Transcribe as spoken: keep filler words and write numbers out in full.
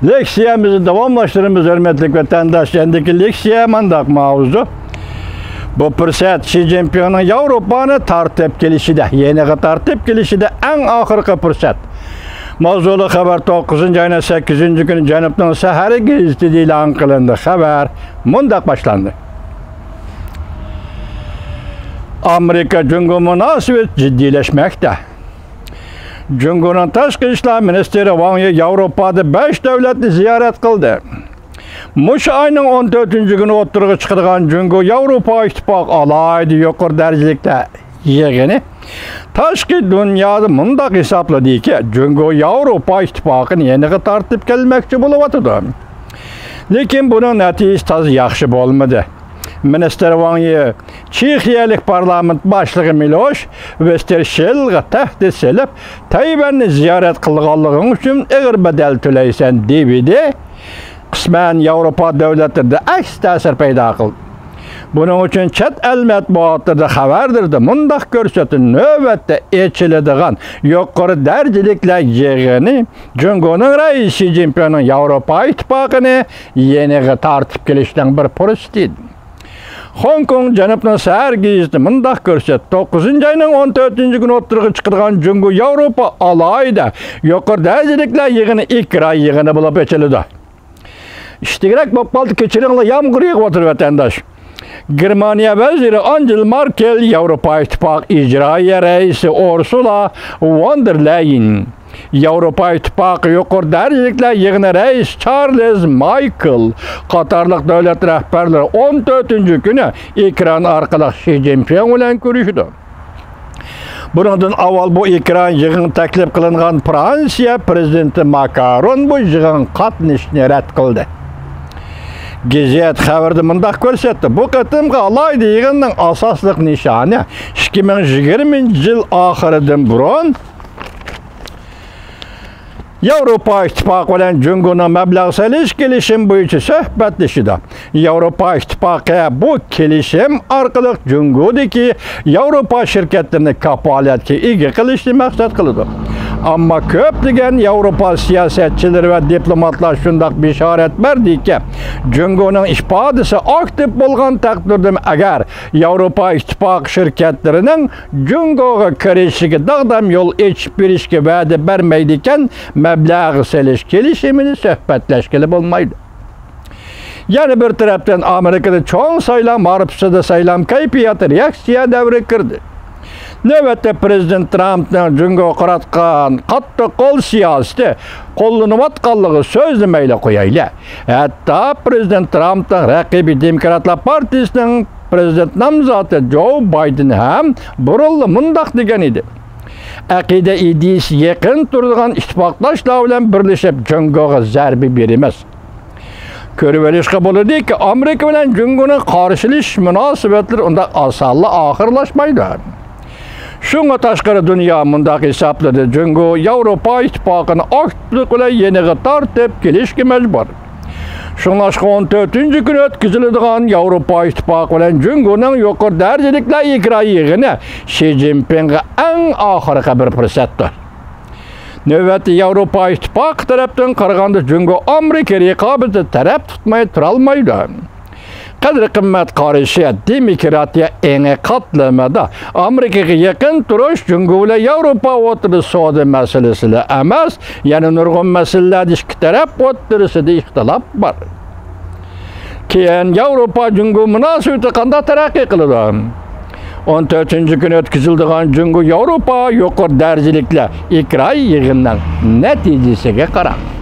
لېكسىيەمىزنى داۋاملاشتۇرىمىز، ھۆرمەتلىك ۋەتەنداش. ئەندىكى لېكسىيە مانداق ماۋزۇ. بۇ پۇرسەت شى جىنپىڭنىڭ ياۋروپانى تارتىپ كېلىشىدە، يېنىغا تارتىپ كېلىشىدە ئەڭ ئاخىرقى پۇرسەت. ماۋزۇلۇق خەۋەر توققۇزىنچى ئاينىڭ سەككىزىنچى كۈنى جەنۇبنىڭ سەھەر گېزىتىدە ئېلان قىلىندى. خەۋەر مۇنداق باشلاندى. ئامېرىكا جۇڭگو مۇناسىۋىتى جىددىيلەشمەكتە. جۇڭگونىڭ تاشقى ئىشلار مىنىستىرى ۋاڭ يى ياۋروپادا بەش دۆلەتنى زىيارەت قىلدى. مۇشۇ ئاينىڭ ئون تۆتىنچى كۈنى ئوتتۇرىغا چىقىدىغان جۇڭگو ياۋروپا ئىتتىپاقى ئالاھىدە يۇقىرى دەرىجىلىكلەر يىغىنى تاشقى دۇنيادا مۇنداق ھېسابلىدىكى، جۇڭگو ياۋروپا ئىتتىپاقىنى يېنىغا تارتىپ كەلمەكچى بولۇۋاتىدۇ. لېكىن بۇنىڭ نەتىجىسى تازا ياخشى بولمىدى. مىنىستىر ۋاڭ يى چېخىيەلىك پارلامېنت باشلىقى مىلوش ۋېستېرشىلغا تەھدىت سېلىپ، تەيۋەننى زىيارەت قىلغانلىقىڭ ئۈچۈن ئېغىر بەدەل تۆلەيسەن، دېۋىدى. قىسمەن ياۋروپا دۆلەتلىرىدە ئەكس تەسىر پەيدا قىلدى. بۇنىڭ ئۈچۈن چەت ئەل مەتبۇئاتلىرىدا، خەۋەرلىرىدە مۇنداق كۆرسەتتى: نۆۋەتتە ئېچىلىدىغان يۇقىرى دەرىجىلىكلەر يىغىنى جۇڭگونىڭ رەئىسى شى جىنپىڭنىڭ ياۋروپا ئىتتىپاقىنى يېنىغا تارتىپ كېلىشنىڭ بىر پۇرسىتى. خوڭكوڭ جەنۇبنىڭ سەھەر گېزىتى مۇنداق كۆرسەتتى: توققۇزىنچى ئاينىڭ ئون تۆتىنچى كۈنى ئوتتۇرىغا چىقىدىغان جۇڭگو ياۋروپا ئالاھىدە يۇقىرى دەرىجىلىكلەر يىغىنى ئېكران يىغىنى بولۇپ ئېچىلىدۇ. ئىشتىكرەك بولۇپ قالدى، كەچۈرۈڭلار، يامغۇر يېغىۋاتىدۇ، ۋەتەنداش. گېرمانىيە ۋەزىرى ئانجېلا ماركېل ياۋروپا ئىتتىپاقى ئىجرائىيە رەئىسى ئۇرسۇلا ۋون دېر لەيېن، ياۋروپا ئىتتىپاقى يۇقىرى دەرىجىلىكلەر يىغىنى رەئىسى چارلىز مايكېل قاتارلىق دۆلەت رەھبەرلىرى ئون تۆتىنچى كۈنى ئېكران ئارقىلىق شى جىنپىڭ بىلەن كۆرۈشىدۇ. بۇنىڭدىن ئاۋۋال بۇ ئېكران يىغىنغا تەكلىپ قىلىنغان فرانسىيە پىرېزىدېنتى ماكرون بۇ يىغىنغا قاتنىشىشنى رەت قىلدى. گېزىت خەۋىرىدە مۇنداق كۆرسەتتى: بۇ قېتىمقى ئالاھىدە يىغىننىڭ ئاساسلىق نىشانى ئىككى مىڭ يىگىرمىنچى يىل ئاخىرىدىن بۇرۇن ياۋروپا ئىتتىپاقى بىلەن جۇڭگونىڭ مەبلەغ سېلىش كېلىشىمى بويىچە سۆھبەتلىشىدۇ. ياۋروپا ئىتتىپاقى بۇ كېلىشىم ئارقىلىق جۇڭگودىكى ياۋروپا شىركەتلىرىنى كاپالەتكە ئىگە قىلىشنى مەقسەت قىلىدۇ. ئەمما كۆپلىگەن ياۋروپا سىياسەتچىلىرى ۋە دىپلوماتلار شۇنداق بېشارەت بەردىكى، جۇڭگونىڭ ئىپادىسى ئاكتىپ بولغان تەقدىردىمۇ، ئەگەر ياۋروپا ئىتتىپاقى شىركەتلىرىنىڭ جۇڭگوغا كىرىشىگە داغدام يول ئېچىپ بېرىشكە ۋەدە بەرمەيدىكەن، مەبلەغ سېلىش كېلىشىمىنى سۆھبەتلەشكىلى بولمايدۇ. يەنە بىر تەرەپتىن، ئامېرىكىدا چوڭ سايلام ھارپىسىدا سايلام كەيپىياتى رېئاكسىيە دەۋرىگە كىردى. نۆۋەتتە پىرېزىدېنت ترامپنىڭ جۇڭگوغا قاراتقان قاتتىق قول سىياسىتى قوللىنىۋاتقانلىقى سۆزلىمەيلا قويايلى، ھەتتا پىرېزىدېنت ترامپنىڭ رەقىبى دېموكراتلار پارتىيىسىنىڭ پىرېزىدېنت نامزاتى جو بايدېن ھەم بۇرۇنلا مۇنداق دېگەن ئىدى: ئەقىدە ئىدىيىسى يېقىن تۇرىدىغان ئىتتىپاقداشلار بىلەن بىرلىشىپ جۇڭگوغا زەربە بېرىمىز. كۆرۈۋېلىشقا بولىدۇكى، ئامېرىكا بىلەن جۇڭگونىڭ قارشىلىشىش مۇناسىۋەتلىرى ئۇنداق ئاسانلا ئاخىرلاشمايدۇ. شۇڭا تاشقىرى دۇنيا مۇنداق ھېسابلىدى: جۇڭگو ياۋروپا ئىتتىپاقىنى ئاكتىپلىق بىلەن يېنىغا تارتىپ كېلىشكە مەجبۇر. شۇڭلاشقا ئون تۆتىنچى كۈنى ئۆتكۈزۈلىدىغان ياۋروپا ئىتتىپاقى بىلەن جۇڭگونىڭ يۇقىرى دەرىجىلىكلەر ئېكران يىغىنى شى جىنپىڭغا ئەڭ ئاخىرقى بىر پۇرسەتتۇر. نۆۋەتتە ياۋروپا ئىتتىپاقى تەرەپتىن قارىغاندا، جۇڭگو ئامېرىكا رىقابىتىدە تەرەپ تۇتماي تۇرالمايدۇ. قەدىر-قىممەت قارىشى، دېموكراتىيە ئېڭى قاتلىمىدا ئامېرىكىغا يېقىن تۇرۇش جۇڭگو بىلەن ياۋروپا ئوتتۇرىدا سودا مەسىلىسىلا ئەمەس، يەنە نۇرغۇن مەسىلىلەردە ئىككى تەرەپ ئوتتۇرىسىدا ئىختىلاپ بار. كېيىن ياۋروپا جۇڭگو مۇناسىۋىتى قانداق تەرەققىي قىلىدۇ؟ ئون تۆتىنچى كۈنى ئۆتكۈزۈلىدىغان جۇڭگو ياۋروپا يۇقىرى دەرىجىلىكلەر ئېكران يىغىنىنىڭ نەتىجىسىگە قاراڭ.